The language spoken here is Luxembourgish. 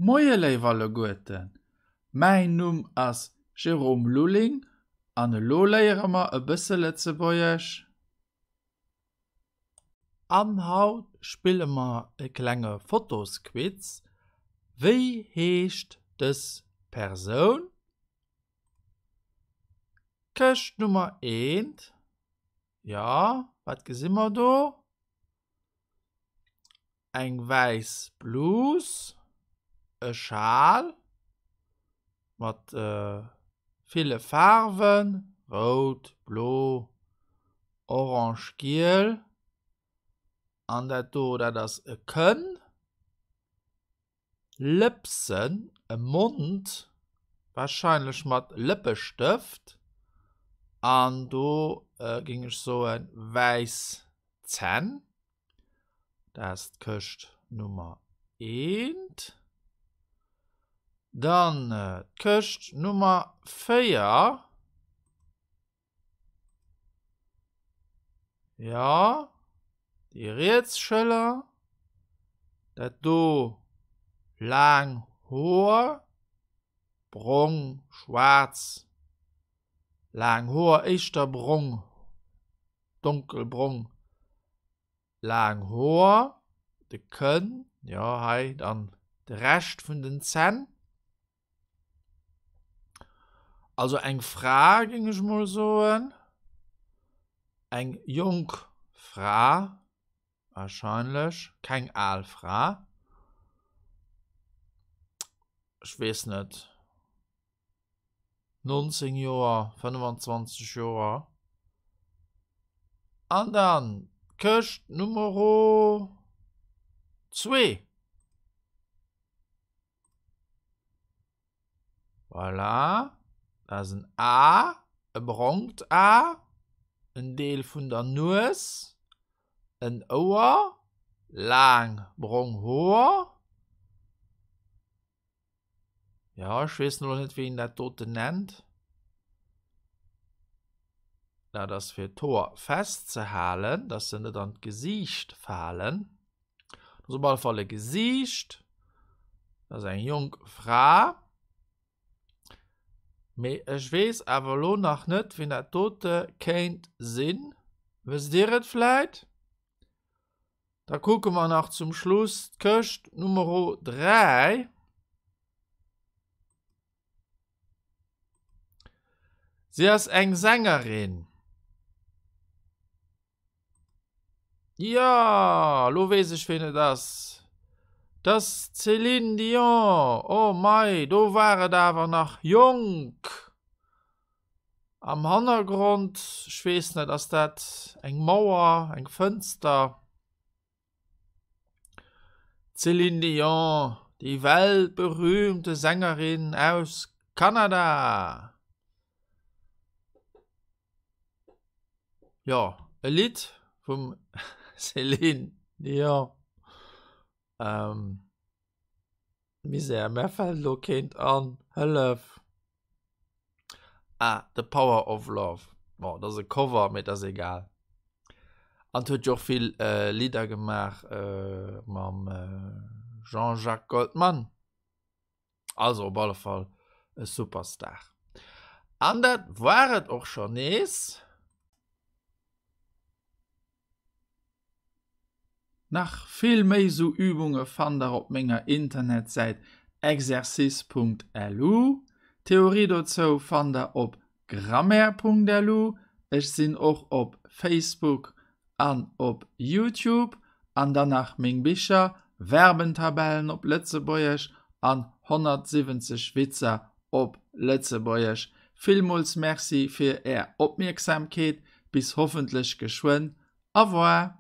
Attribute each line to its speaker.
Speaker 1: Moie léif alleguerten, mäin Numm ass Jérôme Lulling an elo léiere mer e bësse Lëtzebuergesch. An haut spille mer e klenge Fotosquiz, Wéi heescht dës Persoun? Këscht Nummer eent, jo, wat gesi mer do? Eng wäiss Blus, e Schal mat ville Faarwen, rout, blo, orange, giel. An dat do, dat ass e Kënn, Lëpsen, e Mond, warscheinlech mat Lëppestëft. An do géing ech soen, wäiss Zänn. Dat ass d'Këscht Nummer eent. Dann d'Këscht Nummer 4. Jo, déi riets Schëller, dat do laang Hoer, brong, schwaarz, laang Hoer, éischter brong. Donkelbrong, laang Hoer, de Kënn, jo hei dann de Rescht vun den Zänn. Also eng Fra géing ech mol soen, eng jonk Fra wahrscheinlech, keng al Fra, ech weess net. 19 Joer, 25 Joer. An dann d'Këscht Numero zwee. Voilà, dat ass en A, e brongt A, en Deel vun der Nues, en Ouer, laang brong Hoer. Ja, ech weess elo net, wéi een dat doten nennt. Dat ass fir d'Hoer festzehalen, dass se net an d'Gesiicht falen. Dat ass op alle Fall e Gesiicht. Dat ass eng jonk Fra. Mee ech weess awer elo nach net, wien dat dote kéint sinn. Wësst Dir et vläit? Da kucke mer nach zum Schluss d'Këscht Numero 3. Si ass eng Sängerin. Jo, lo weess ech ween et ass. 't ass d'Céline Dion. Oh mei, do war et awer nach jonk. Am Hannergrond, ech weess net, ass dat eng Mauer, eng Fënster? D'Céline Dion, déi weltberühmte Sängerin aus Kanada. Jo, e Lidd vum Céline Dion. Misär, mär fält elo keent an, hëllef! Ah, The Power of Love. Bon, dat ass e Cover, mee dat ass egal. An huet jo och vill Lidder gemaach mam Jean-Jacques Goldman. Also op alle Fall e Superstar. An dat war et och schonn nees. Nach vill méi sou Übunge fannt der op menger Internetsäit exercice.lu. D'Theorie dozou fannt der op grammaire.lu. Ech sinn och op Facebook an op Youtube. An dann nach meng Bicher, Verbentabellen op Lëtzebuergesch an 170 Witzer op Lëtzebuergesch. Villmools Merci fir är Opmierksamkeet. Bis hoffentlech geschwënn. Au revoir!